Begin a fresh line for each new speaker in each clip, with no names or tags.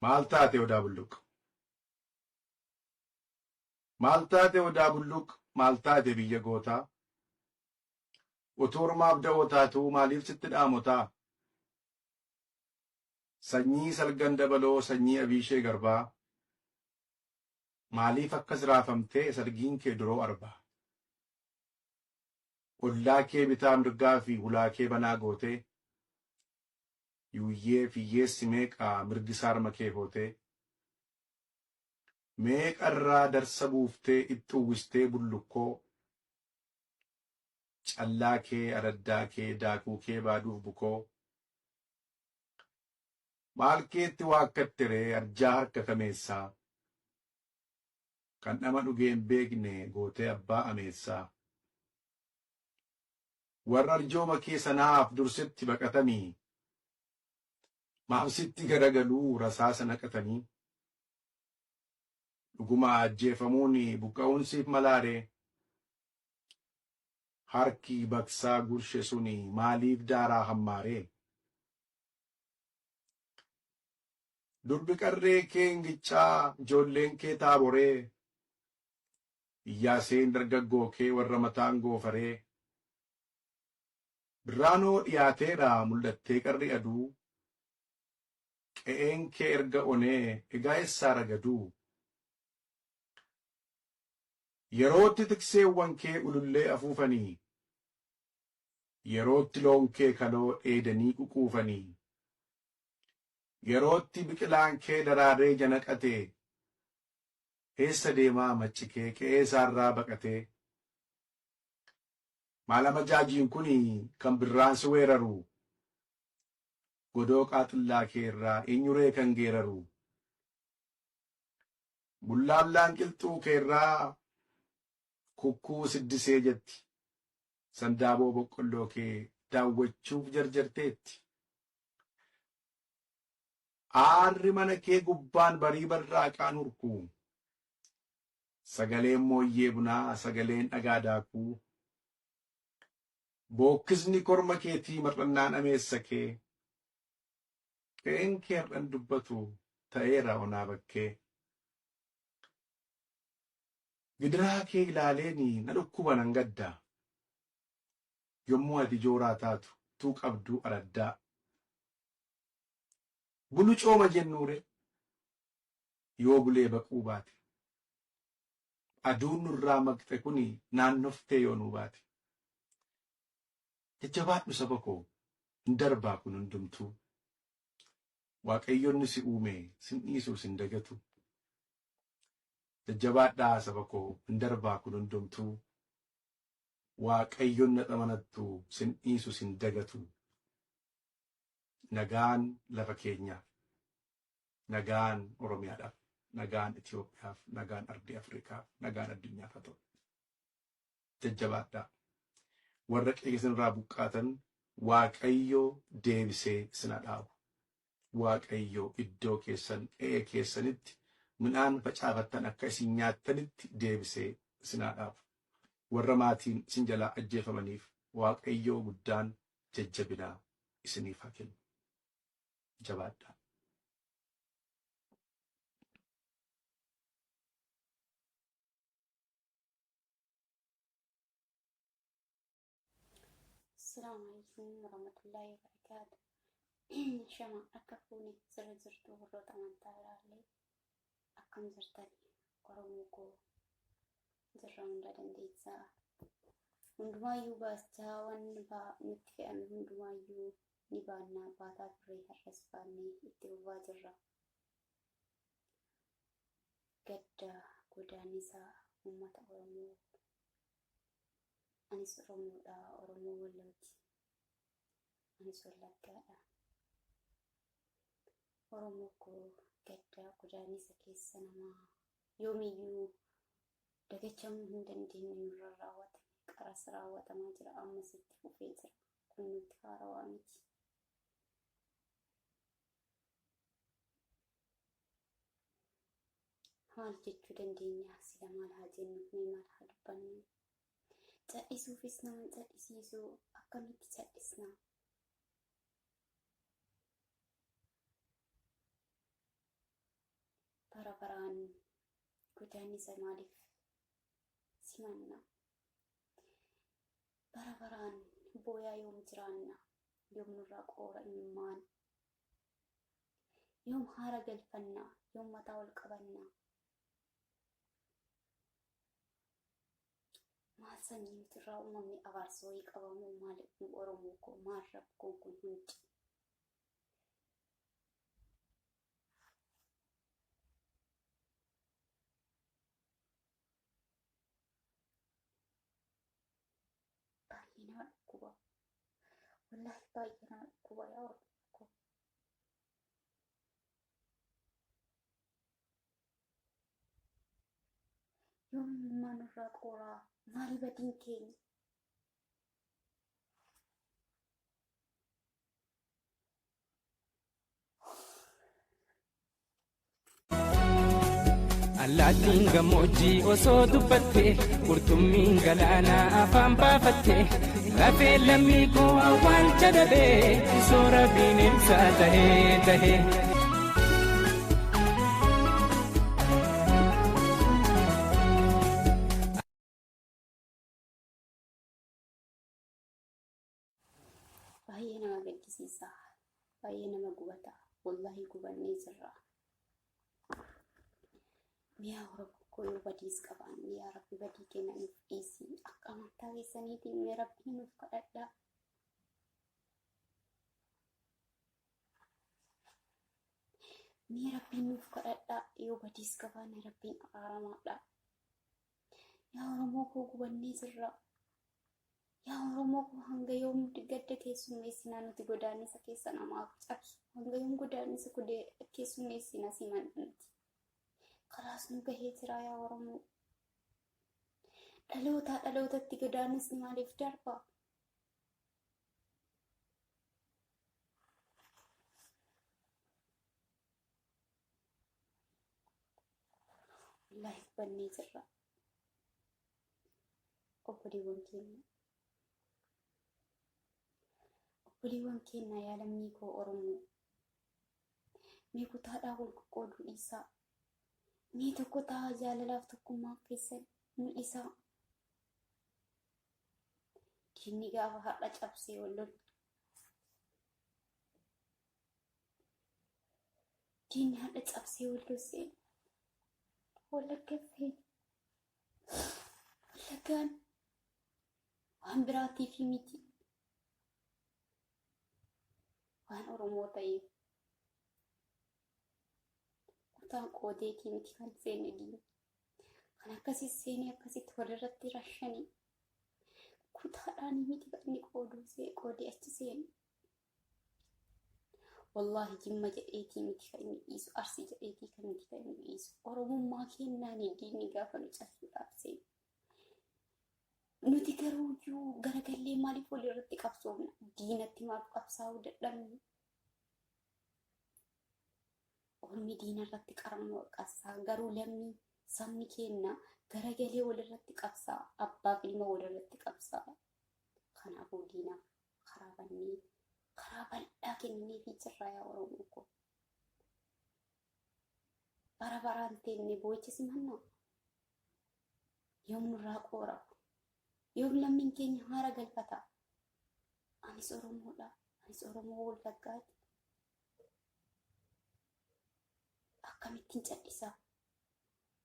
Maal taate Odaa Bulluq? Maal taate Odaa Bulluq? Maal taate biyya gootaa? Utuu ormaaf da'oo taatuu maaliif sitti dhaamotaa? Sanyii Salgan Dabaloo sanyii Abiishee Garbaa maaliif akkas raafamtee salgiin kee duroo arbaa? Ollaa kee bitaa mirgaa fi hulaa kee banaa gootee yuuyyee fi hiyyeessi meeqa mirgi saarma kee hootee meeqa irraa darsa buuftee itti uwwistee bullukkoo callaa kee araddaa kee daakuu kee baaduuf bukoo maal keetti waakkatte ree arjaa harka kameessaa kan dhama dhugee hin beekne gootee abbaa ameessaa warra arjooma kee sanaaf dursitti baqatanii maaf sitti garagaluu rasaasa naqatanii dhuguma ajjeefamuun buqqa'uun siif malaaree harki baqsaa gurshe suni maaliif daaraa hammaaree durbi qarree kee ingiccaa ijoolleen kee taaboree iyyaaseen dargaggoo kee warra mataan goofaree birraanoo dhiyaateedha mul'attee qarri aduu qe'een kee erga onee egaa eessaa ragaduu yerootti tikseewwan kee ulullee afuufanii yerootti loon kee kaloo dheedanii ququufanii yerootti biqilaan kee daraaree janaqatee eessa deemaa macci kee qe'ee isaarraa baqatee maalama jaajiin kun kan birraan si weeraru godoo qaaxillaa kee irraa eenyuree kan geeraru bullaallaan qilxuu kee irraa kukkuu siddisee jetti sandaaboo boqqolloo kee daawwachuuf jarjarteetti. Aarri mana kee gubbaan barii barraaqaan hurku. Sagaleen mooyyee bunaa, sagaleen dhagaa daakuu. Bookkisni korma keetii mar'annaan ameessa kee. Qe'een kee har'an dubbatu ta'eera onaa bakkee. Gidiraa kee ilaaleeni na dhukkuba nan gadda. Yommuu ati jooraa taatu tuu qabduu araddaa. Bulu cooma jennuure yoo bulee baquu baate. Aduun nurraa maqxe kuni naannoftee yoo nuu baate. Jajjabaadhu saba koo hin darbaa kun hundumtuu. Waaqayyoonni si uume sin dhiisu sin dagatu. Jajjabaadhaa saba koo hin darbaa kun hundumtuu. Waaqayyoon na xamanattu sin dhiisu sin dagatu. Nagaan lafa keenyaaf, nagaan Oromiyaadhaaf, nagaan Itoophiyaaf, nagaan ardii Afrikaaf, nagaan addunyaaf haa ta'u. Jajjabaadhaa. Warra qe'ee isinirraa buqqaatan Waaqayyo deebisee isin haa dhaabu. Waaqayyo iddoo keessan qe'ee keessanitti midhaan facaafattan akka isin nyaattanitti deebisee isin haa dhaabu. Warra maatiin isin jalaa ajjeefamaniif Waaqayyo guddaan jajjabinaa isiniif haa kennu. Jabaadhaa.
Assalamu alaikum warahmatullahi wabarakatuh. Shama akka fuuni sirra jirtu warroota amantaa biraallee akkam jirtan Oromoo koo jirra hunda dandeessaa. Hundumaayyuu baachaa waan nutti fe'ame hundumaayyuu ni baannaa baataa turre har'as baannee itti fufaa jirra. Gadda godaannisa uummata Oromoo. Anis Oromoodha, Oromoo Wallooti. Anis Wallaggaadha. Oromoo koo gadda godaannisa keessa namaa yoomiyyuu dagachamuu hin dandeenye nurra raawwatame qaras raawwatamaa jira ammas itti fufee jira kun nutti haarawaa miti. Maal jechuu dandeenya? Sila maal haa jennu? Mee maal haa dubbannu? Cadhisuufis nama hin cadhisiisu. Akkamitti cadhisna? Bara baraan godaannisa maaliif simanna? Bara baraan booyaa yoom jiraanna? Yoom nurraa qoora imimmaan? Yoom haara galfanna? Yoom mataa ol qabanna? Maal sanyii nuti irraa uumamne abaarsa wayii qabamoo maal Oromoo koo maal rakkoon kun hundi? Baay'ee nama dhukkuba. Wallaahi baay'ee nama dhukkuba yaa Oromoo koo. Yoom imimmaan nurraa qooraa? Maali badiin keenya?
Allaattiin gammoojjii osoo dubbatte qurxummiin galaanaa afaan baafatte lafee lammii koo awwaalcha dhabee soora bineensaa tahee tahee.
Baay'ee nama gaddisiisa. Baay'ee nama gubata. Wallaahi gubannee jirra. Miyaa Oromoo koo yoo badiis qabaanne yaa Rabbi badii keenya nuuf dhiisi. Akka amantaa keessaniitiin mee Rabbii nuuf kadhadhaa. Mee Rabbiin nuuf kadhadhaa yoo badiis qabaanne Rabbiin araaramaadha. Yaa Oromoo koo gubannee jirra. Yaa Oromoo koo hanga yoom gadda keessummeessinaa nuti godaannisa keessa namaaf cabsu hanga yoom godaannisa keessummeessinaa simanna nuti. Kalaas nu gahee jira yaa Oromoo. Dhalootaa dhalootatti godaannisni maaliif darba? Wallaahi gubannee jirra. Obboleewwan keenya. Obboleewwan keenya yaa lammii koo Oromoo. Mee kutaadhaa wal qoqqooduu dhiisaa. Mee tokko ta'aa jaalalaaf tokkummaa keessan mul'isaa. Diinni gaafa har'a cabsee wal lolu. Diinni har'a cabsee wal seenu. Wallagga seenu. Wallaggaan waan biraatiif miti. Waan Oromoo ta'eef. Kutaan qoodeetii miti kan seenne diinni. Kan akkasii seenee akkasitti walirratti rashanii. Kutaadhaan miti kan inni qooduu qoodee achi seenu. Wallaahi Jimma jedheetii miti kan inni dhiisu, Arsii jedheetii kan miti kan inni dhiisu. Oromummaa kennaani diinni gaafa nu cabsuudhaaf seenu. Nuti garuu iyyuu garagallee maaliif wal irratti qabsoofna? Diinatti maaf qabsaa'uu dadhabne? Ormi diina irratti qabsaa'a. Garuu lammii sabni keenya garagalee wal irratti qabsaa'a. Abbaaf ilma wal irratti qabsaa'a. Kanaafuu diinaaf karaa bannee karaa bal'aa kennineefii jirra yaa Oromoo koo. Bara baraan teennee boo'icha simannaa. Yoom nurraa qoora? Yoom lammiin keenya haara galfata? Anis Oromoodha. Anis Oromoo Wallaggaati. Akkamittiin callisaa?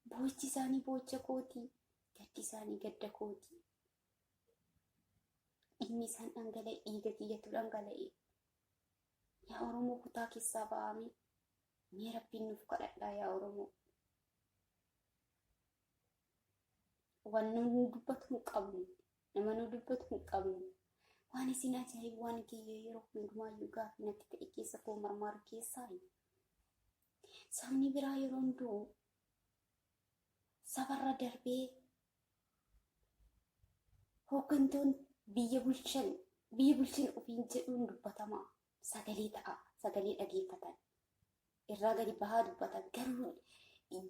Boo'ichi isaanii boo'icha kooti. Gaddi isaanii gadda kooti. Dhiigni isaan dhangala'e dhiiga kiyyatu dhangala'e. Yaa Oromoo kutaa keessaa ba'aame. Mee Rabbiin nuuf kadhadhaa yaa Oromoo. Waan nu dubbatu hin qabnu. Nama nu dubbatu hin qabnu. Waan isin ajaa'ibu waan kiyya yeroo hundumaayyuu gaaffii natti ta'e keessa koo marmaaru keessaa sabni biraa yeroo hunduu sabarra darbee hooggantoon biyya bulchan biyya bulchan ofiin jedhuun dubbatama sagalee ta'a sagalee dhageeffatan irraa gadi bahaa dubbatan garuu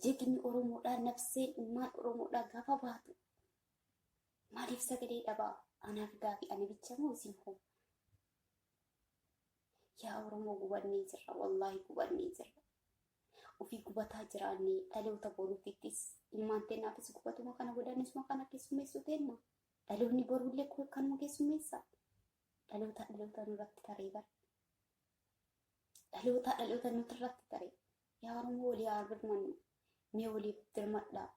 jegni Oromoodhaa nafseen ilmaan Oromoodhaa gaafa baatu maaliif sagalee dhabaa? Anaaf gaafi ana bicha moo isin hoo? Yaa Oromoo gubannee jirra wallaahi gubannee jirra. Ofii gubataa jiraannee dhaloota boruutittis ilmaan teennaafis gubatuma kana godhannisuma kana keessummeessuu teenna. Dhaloonni boruullee kanuma keessummeessa. Dhaloota dhaloota nurratti taree bara. Dhaloota dhaloota nutirratti taree. Yaa Oromoo walii haa birmannu. Mee waliif dirmadhaa.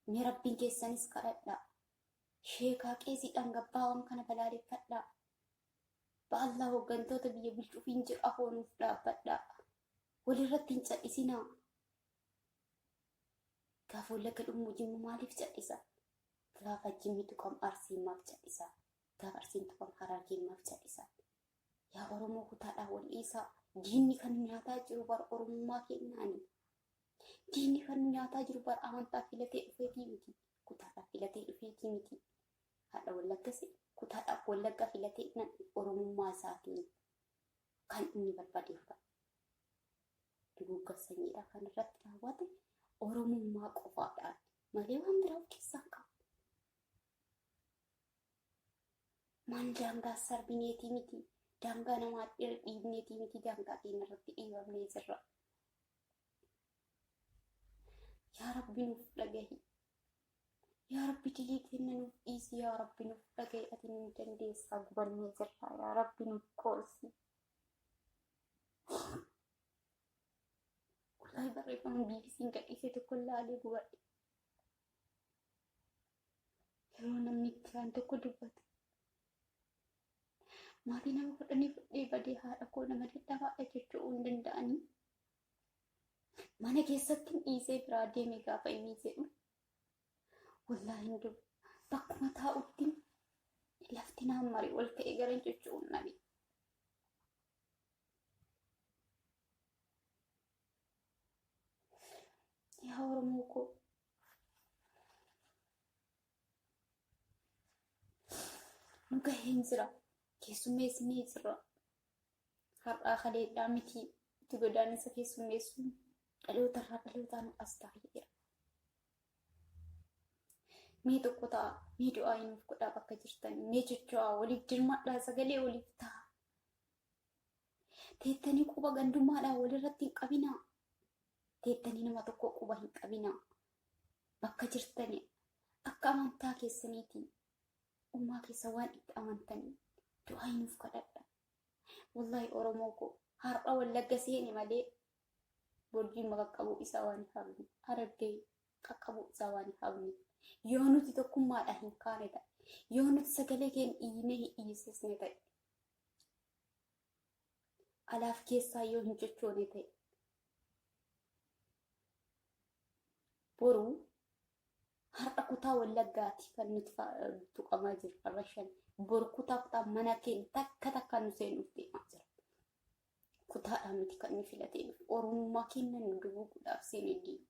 Mee rabbiin keessanis kadhadhaa. Sheekaa qeesiidhaan gabbaa waan kana balaaleffadhaa. Ba'allaa hooggantoota biyya bulchuuf hin jiru afoo nuuf dhaabbadhaa. Walirratti hin cal'isinaa. Gaafa Wallagga dhummu Jimmu maaliif cal'isa? Gaafa Jimmi tuqamu Arsiin maaf cal'isa? Gaafa Arsiin tuqamu Harargeen maaf cal'isa? Yaa Oromoo kutaadhaan wal dhiisaa. Diinni kan nu nyaataa jiru bara Oromummaa keenyaani. Diinni kan nu nyaataa jiru bara amantaa filatee dhufeetii miti. Kutaadhaan filatee dhufeetii miti. Haadha Wallaggas kutaadhaaf Wallagga filatee Oromummaa isaatiin kan inni barbadeeffate. Duguugga sanyiidha kan irratti raawwate Oromummaa qofaadhaan malee waan biraa of keessaa hin qabu. Maan daangaa sarbineetii miti, daangaa namaa dhiibneetii miti, daangaa keenya irratti dhiibamnee jirra. Yaa Rabbi nuuf dhagahi. Yaa Rabbi dilii keenya nuuf dhiisi. Yaa Rabbi nuuf dhagahi. Ati nu dandeessaa gubannee jirra. Yaa Rabbi nuuf qoorsi. Wallaahi barreeffama BBC'n gadhiise tokko laalee gubadhe. Yeroo namni itti waan tokko dubbatu. Maatii nama fudhanii fudhee badee haadha koo nama dadhabaadha jechuu hin danda'anii. Mana keessatti dhiisee biraa deeme gaafa inni jedhu. Wallaahi hin dubu. Bakkuma taa'utti lafti naan maree ol ka'ee gara jechuun dhabe. Yaa Oromoo koo. Nu gaheen jira. Keessummeessinee jirra. Har'aa kaleedhaa miti itti godaannisa keessummeessuun dhalootarraa dhalootaan as taa'eera. Mee tokko ta'a, mee du'aa nuuf godhaa bakka jirtan, mee jecho'aa waliif dirmadhaa sagalee waliif ta'a. Teettanii quba gandummaadhaan walirratti hin qabinaa. Teettanii nama tokko quba hin qabinaa. Bakka jirtani akka amantaa keessaniitiin uumaa keessa waan itti amantanii du'aa nuuf kadhadha. Wallahi Oromoo koo har'a Wallagga seene malee borjiin qaqqabuu isaa waan hin hafne Harargee qaqqabuu isaa waan hin hafne yoo nuti tokkummaadhaan hin kaane ta'e yoo nuti sagalee keenya iyyinee hin iyyisiisne ta'e alaaf keessaa yoo hin cochoone ta'e boru har'a kutaa Wallaggaati kan nuti tuqamaa jiru har'a shan boru kutaa kutaa mana keenya takka takka nu seenuuf deemaa jira. Kutaadhaan miti kan inni filatee dhufe Oromummaa keenya nu duguuguudhaaf seenee deema.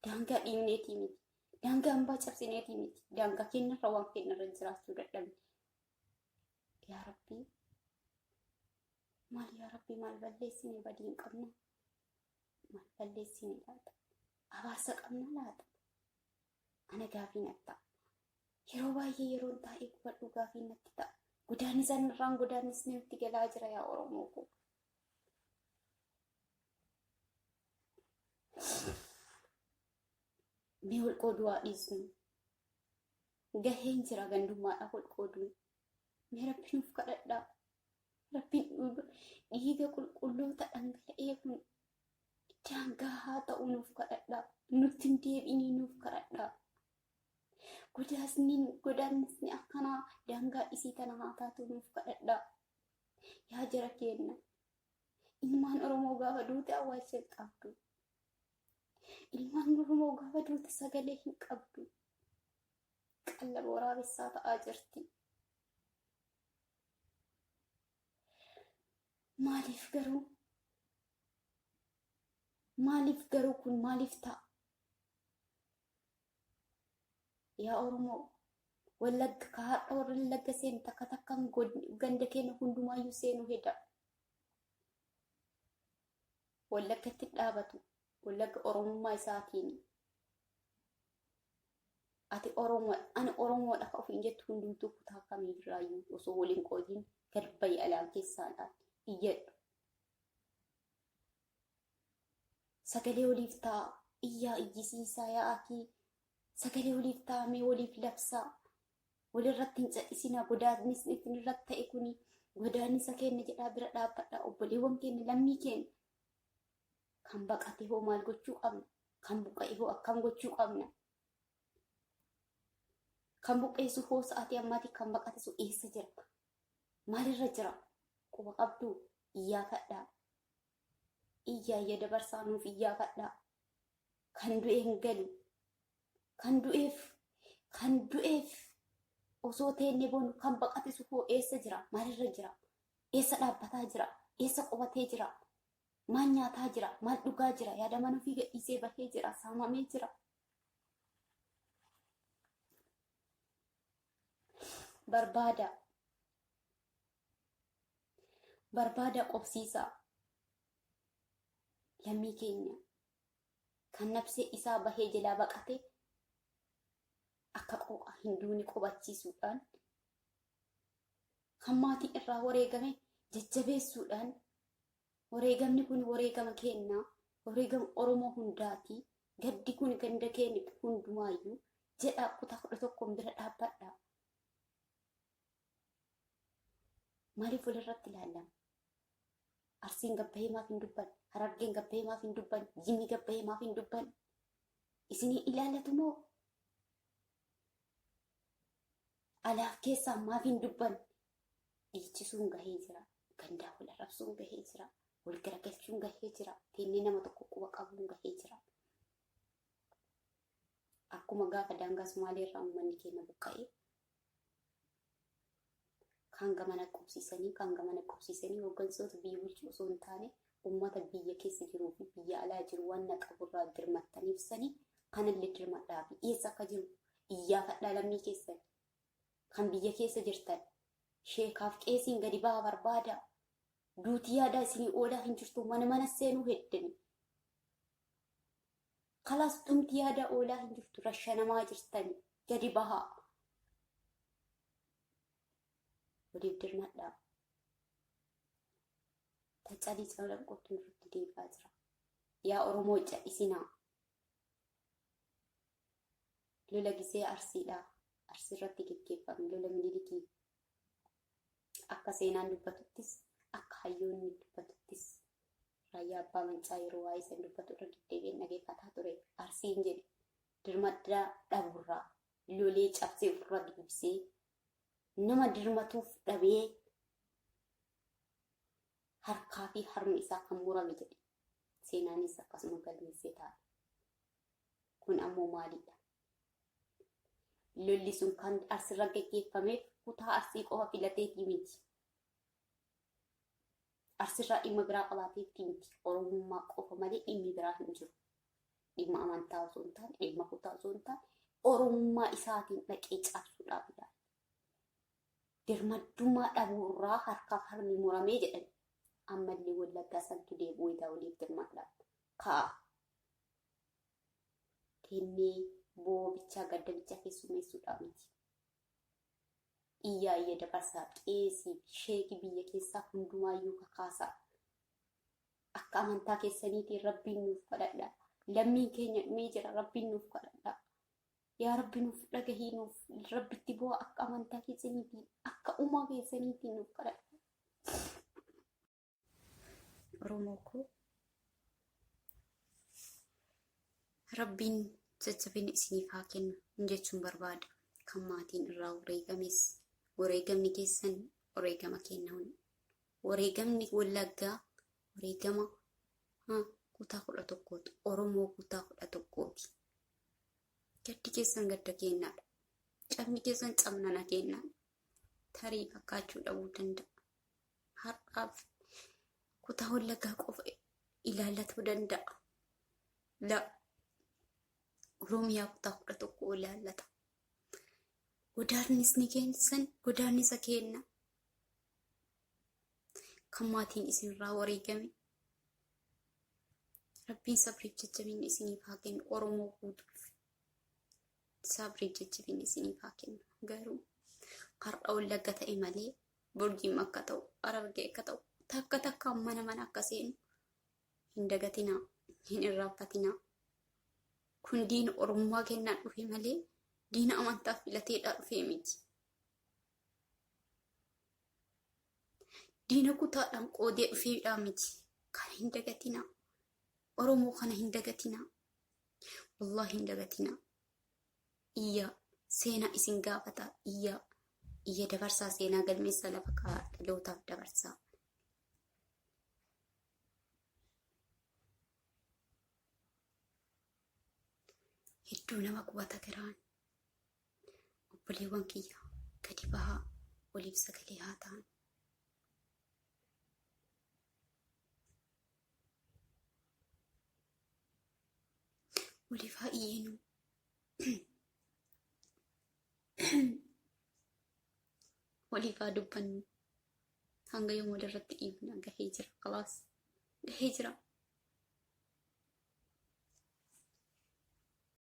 Daangaa dhiibneetii miti. Daangaa hambaa cabsineetii miti. Daangaa keenyarra waan keenyarra jiraachuu dadhabne. Yaa Rabbii maal yaa Rabbii maal balleessine badii hin qabna. Maal balleessine laata? Abaarsa qabna laata? Ana gaafii natti ta'a. Yeroo baay'ee yeroon taa'ee gubadhu gaafii natti ta'a. Godaannisa irraan godaannisni nutti galaa jira yaa Oromoo koo. Mee wal qooduu haa dhiisnu. Gaheen jira gandummaadhaaf wal qooduun. Mee Rabbi nuuf kadhadhaa. Rabbiin dhiiga qulqulloota dhangala'ee kun daangaa haa ta'u nuuf kadhadhaa. Nutti hin deebi'inii nuuf kadhadhaa. Godaasni godaannisni akkanaa daangaa isii tana haa taatu nuuf kadhadhaa. Yaa jara keenna. Ilmaan Oromoo gaafa duute awwaalcha hin qabdu. Ilmaan Oromoo gaafa duute sagalee hin qabdu. Qallaba waraabessaa ta'aa jirti. Maaliif garuu? Maaliif garuu kun maaliif ta'a? Yaa Oromoo Wallagga ka har'a warra Wallagga seenu takka takkaan ganda keenya hundumaayyuu seenuu heda. Wallaggatti dhaabatu Wallagga Oromummaa isaatiin ati Oromoo ani Oromoodha ka ofiin jettu hundumtuu kutaa kamiirraayyuu osoo waliin qoodiin gad bayi alaan keessaadhaan iyyadhu. Sagalee waliif ta'a. Iyyaa iyyisiisaa yaa'atii. Sagalee waliif ta'a mee waliif labsaa. Walirratti hin cal'isinaa godaannisni isin irratti ta'e kuni godaannisa keenya jedhaa bira dhaabbadha. Obboleewwan keenya lammii keenya. Kan baqate hoo maal gochuu qabna? Kan buqqa'e hoo akkam gochuu qabna? Kan buqqeessu hoo sa'aatii ammaatii kan baqate sun eessa jira? Maalirra jira? Quba qabduu? Iyyaafadhaa. Iyyaa iyya dabarsaa nuuf iyyaafadhaa. Kan du'e hin galu. Kan du'eef kan du'eef osoo teennee boonu kan baqate sun hoo eessa jira? Maalirra jira? Eessa dhaabbataa jira? Eessa qubatee jira? Maal nyaataa jira? Maal dhugaa jira? Yaada mana ofii gadhiisee bahee jira. Saamamee jira. Barbaada. Barbaada qobsiisaa. Lammii keenya kan nafsee isaa bahee jalaa baqate akka qooqa hin duuni qubachiisuudhaan kan maatii irraa wareegame jajjabeessuudhaan wareegamni kun wareegama keenya wareegama Oromoo hundaati gaddi kun ganda keenya hundumaayyuu jedhaa kutaa 11 bira dhaabbadha. Maaliif walirratti ilaallama? Arsiin gabbahee maaf hin dubbanne? Harargeen gabbahee maaf hin dubbanne? Jimmi gabbahee maaf hin dubbanne? Isinii ilaallatu moo? Alaaf keessaa maaf hin dubbanne? Dhiichisuun gahee jira. Gandaa wal arrabsuun gahee jira. Wal garagalchuun gahee jira. Teennee nama tokko quba qabuun gahee jira. Akkuma gaafa daangaa Sumaalee irraa uummanni keenya buqqa'ee kaan gamana qubsiisanii kaan gamana qubsiisanii hooggansoota biyya bulchu osoo hin taane uummata biyya keessa jiruu fi biyya alaa jiru waan qaburraa dirmattaniif sanii kanallee dirmadhaa fi eessa akka jiru iyyaafadhaa lammii keessan kan biyya keessa jirtan sheekaaf qeesiin gadi baha barbaada duutii yaadaa isinii oolaa hin jirtu mana mana seenuu heddani kalaas dhumti yaadaa oolaa hin jirtu rashanamaa jirtani gadi bahaa waliif dirmadhaa. Taccalii calanqootti nurratti deebi'aa jira. Yaa Oromoo cal'isinaa. Lola gisee Arsiidha. Arsii irratti geggeeffame lola Minilikii. Akka seenaan dubbatuttis akka hayyoonni dubbatuttis raayyaa abbaa mancaa yeroo waa'ee san dubbatu irra deddeebi'een dhageeffataa ture. Arsiin jedhe dirmaddaa dhaburraa lolee cabsee ofirra deebisee nama dirmatuuf dhabee harkaa fi harmi isaa kan murame jedhe. Seenaanis akkasuma galmeessee taa'e. Kun ammoo maalidha? Lolli sun kan Arsirra geggeeffameef kutaa Arsii qofa filateetii miti. Arsirraa dhimma biraa qabaateetii miti. Oromummaa qofa malee dhimmi biraa hin jiru. Dhimma amantaa osoo hin taane, dhimma kutaa osoo hin taane, Oromummaa isaatiin dhaqee cabsuudhaaf yaale. Dirmaddummaa dhabuurraa harkaaf harmi muramee jedhan. Ammallee Wallaggaa santu deebi'uu edaa waliif dirmadhaa. Ka'a. Kennee boo'oo bichaa gadda bichaa keessummeessuudhaaf miti. Iyyaa iyya dabarsaa qeesii fi sheekii biyya keessaa hundumaayyuu kakaasaa. Akka amantaa keessaniitiin rabbiin nuuf kadhadhaa. Lammiin keenya dhumee jira rabbiin nuuf kadhadhaa. Yaa rabbi nuuf dhagahii nuuf rabbitti bu'aa akka amantaa keessaniitiin akka uumaa keessaniitiin nuuf kadhadhaa. Oromoo koo rabbiin jajjabina isiniif haa kennu jechuun barbaada. Kan maatiin irraa wareegames wareegamni keessan wareegama kenna. Wareegamni Wallaggaa wareegama kutaa 11ti. Oromoo kutaa 11ti. Gaddi keessan gadda kennaadha. Cabni keessan cabnana kennaadha. Tarii fakkaachuu dhabuu danda'a. Har'aaf kutaa Wallaggaa qofa ilaallatuu danda'a. La Oromiyaa kutaa 11 ilaallata. Godaannisni keessan godaannisa kenna. Kan maatiin isinirraa wareegame Rabbiin sabriif jajjabinni isiniif haa kennu. Oromoo guutuuf sabriif jajjabinni isiniif haa kennu. Garuu har'a Wallagga ta'e malee Burjiin akka ta'u, Harargee akka ta'u, takka takkaan mana mana akka seenu hin dagatinaa. Hin irraanfatinaa. Kun diina Oromummaa kennaan dhufe malee diina amantaa filateedhaa dhufee miti. Diina kutaadhaan qoodee dhufeedhaa miti. Kana hin dagatinaa. Oromoo kana hin dagatinaa. Wallaahi hin dagatinaa. Iyyaa seenaa isin gaafata. Iyyaa iyya dabarsaa seenaa galmeessa lafa kaa'aa dhalootaaf dabarsaa. Hedduu nama gubata garaan. Obboleewwan kiyya gadi bahaa waliif sagalee haa ta'an. Waliif haa iyyinu. Waliif haa dubbannu. Hanga yoom walirratti dhiibna gahee jira. Kalaas gahee jira.